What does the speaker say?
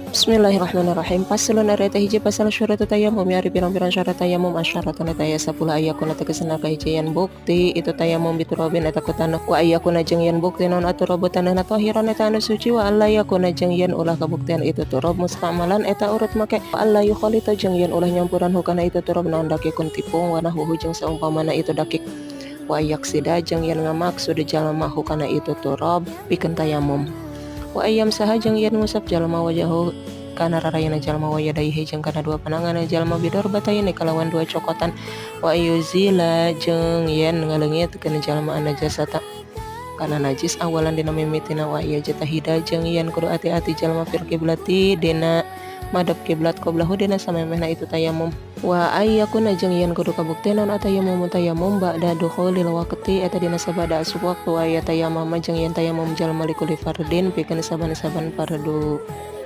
Bismillahirrahmanirrahim. Faslun, ari eta hiji pasal. Syurut tayamum, ari pirang-pirang syarat tayamum. Asyaratun, eta aya 10. Ayakuna, tegesna kahiji, yen bukti itu tayamum biturabin eta ku taneuh. Wa ayakuna, jeung yen bukti naon aturabu taneuhna tahiran, eta anu suci. Wa alla yakuna, jeung yen ulah kabuktian itu turab mustamalan, eta urut make. Wa alla yukhalita, jeung yen ulah nyampuran hukana itu turab naon daqiqun, tipung, wa nahwuhu, jeung saumpamana itu daqiq. Wa yaqsida, jeung yen ngamaksud jalma hukana itu turab pikeun tayamum. Wa ayyamsaha, jeung yen ngusap jalma wajahu, kana rarayana jalma, wa yadaihi, jeung kana dua panangan jalma, bidarbataini, kalawan dua cokotan. Wa yuzila, jeung yen ngaleungitkeun jalma najasata, kana najis, awalan, dina mimitina. Wa yajtahida, jeung yen kudu ati-ati jalma fil kiblati, dina madep kiblat, qoblahu, dina samemehna itu tayamum. Wa ayyakuna, jeung yen kudu kabuktian naon atayamum tayamum ba'da dukhulil waqti, eta dina sabada asup waktu. Wa yatayamama, jeung yen tayamum jalma likulli fardin, pikeun saban-saban fardu.